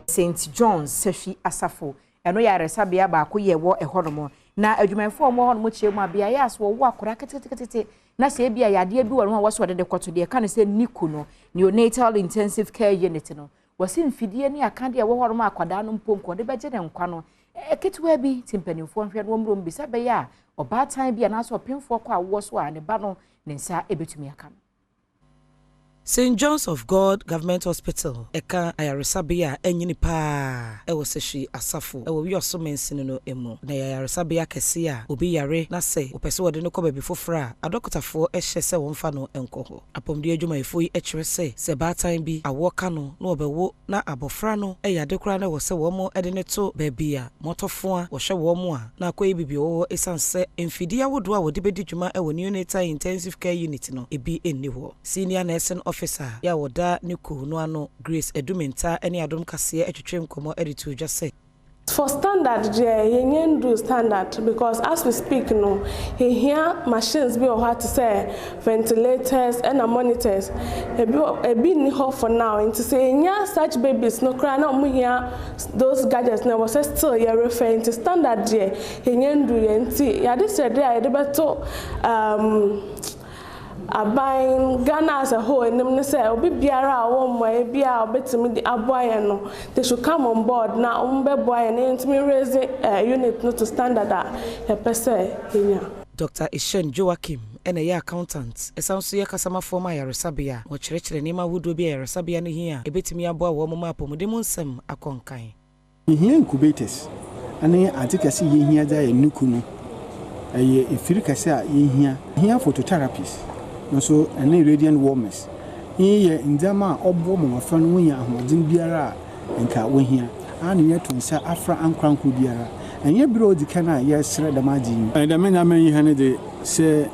St John's Sefwi Asafo, ɛno yɛ ayaresabea baako yɛ ɛwɔ ɛhɔnom. Na adwumayɛfoɔ a wɔwɔ hɔnom kyerɛ mu a beaeɛ a so wɔwɔ akwadaa ketekete na sɛ ebi a yadeɛ bi wɔ ne ho a wɔsɔ wɔde de kɔto deɛ ɛka no sɛ NICU no, Neonatal Intensive Care Unit no, wɔsi mfidie ne akadeɛ a ɛwɔ hɔnom a akwadaa no mpo nka ɔde bɛgye ne nkwa no ketewa bi ti mpanimfoɔ nhwɛ no wɔn mmrom bisa bɛyɛ a ɔbaatan bi anaasɛ ɔpemfoɔ kɔ awoɔ so a ne ba no ne nsa ebɛtumi aka no. St John's of God Government Hospital ɛka ayaresabea a ɛnyini paa ɛwɔ Sefwi Asafo ɛwɔ Wiawso mansini no mu. Na ɛyɛ ayaresabea kɛse a obi yare na sɛ wɔpɛ sɛ wɔde no kɔ baabi foforɔ a, adɔkotafoɔ hyɛ sɛ wɔmfa no nkɔ hɔ. Apɔmuden adwumayɛfoɔ yi kyerɛ sɛ, sɛ baatan bi awoɔ ka no na wɔbɛwo na abɔfra no yɛ ade koraa na ɛwɔ sɛ wɔn de no to baabi a mmɔtɔfoa wɔhwɛ wɔn a, na akɔyɛ biribi wɔ hɔ ɛsiane sɛ mfidie ahodoɔ a wɔde bɛdi dwuma wɔ Neonatal Intensive Care Unit no ebi nni hɔ. Senior Nursing Officer a wɔda NICU no ano, Grace Eduminta, ne Adom Kaseɛ atwitwe nkɔmmɔ de to dwa sɛ, For standard deɛ, yɛnyɛ ndu standard because as we speak no, yɛhia machines bi wɔ hɔ a te sɛ ventilators ɛna monitors. Ebi nni hɔ for now, nti sɛ yɛnya such babies no koraa na wɔn hia those gadgets na ɛwɔ sɛ still yɛ refer. Nti standard deɛ, yɛnyɛ ndu yɛ, nti yɛade srɛdeɛ a yɛde bɛto aban Ghana as a whole anim ne sɛ obi biara a ɔwɔ mmoa bi a ɔbɛtumi de aboa yɛn no, they should come on board na wɔn bɛboa yɛn na yɛntumi raise unit no to standard a yɛpɛ sɛ yɛnya. Dr. Eshen Joachim ɛna ɛyɛ accountant, ɛsan so yɛ kasamafoɔ ma ayaresabea. Wɔkyerɛkyerɛ nneɛma ahodoɔ bi a ayaresabea no hia a ɛbɛtumi aboa wɔn ma apɔmuden mu nsɛm akɔ nkan. Yɛhia incubators ne ade kɛse yɛhia dze ayɛ NICU no, ɛyɛ efiri kɛse a yɛhia. Hia phototherapist nso ne radiant warmers. Iyi yɛ ndzɛmba a ɔboa ma mmɔfra no wonya ahoɔdzen biara a nka wohia a na yɛto nsa afra ankorankoro biara. Ɛnyɛ bere a odzi kan a yɛresrɛ dɛm adze yi. Dɛm ndzɛmba yi ha no de, sɛ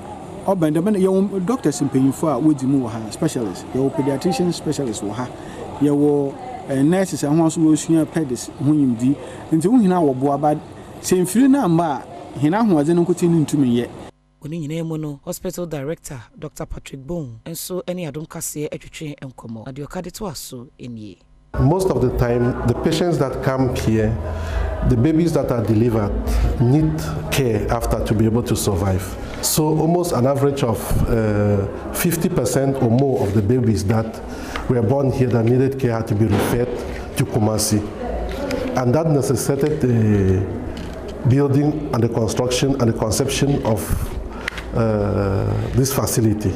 ɔbɛn dɛm, yɛwɔ doctors mpanyimfo a wodzi mu wɔ ha, specialist, yɛwɔ pediatrician specialist wɔ ha, yɛwɔ nurses a wɔn nso wɔresua peds ho nyimdi, nti wɔn nyinaa wɔboa ba sɛ mfiri no amba a, hɛn ahoɔdzen no nkotsee no ntumi nyɛ. Wɔ ne nyinaa mu no, hospital director Dr Patrick Bone nso ne Adom Kaseɛ atwitwe nkɔmmɔ na deɛ ɔka de to aso nie. Most of the time, the patients that come here, the babies that are delivered, need care after to be able to survive. So almost an average of 50% or more of the babies that were born here that needed care had to be referred to Kumasi. And that necessitated the building and the construction and the conception of this facility.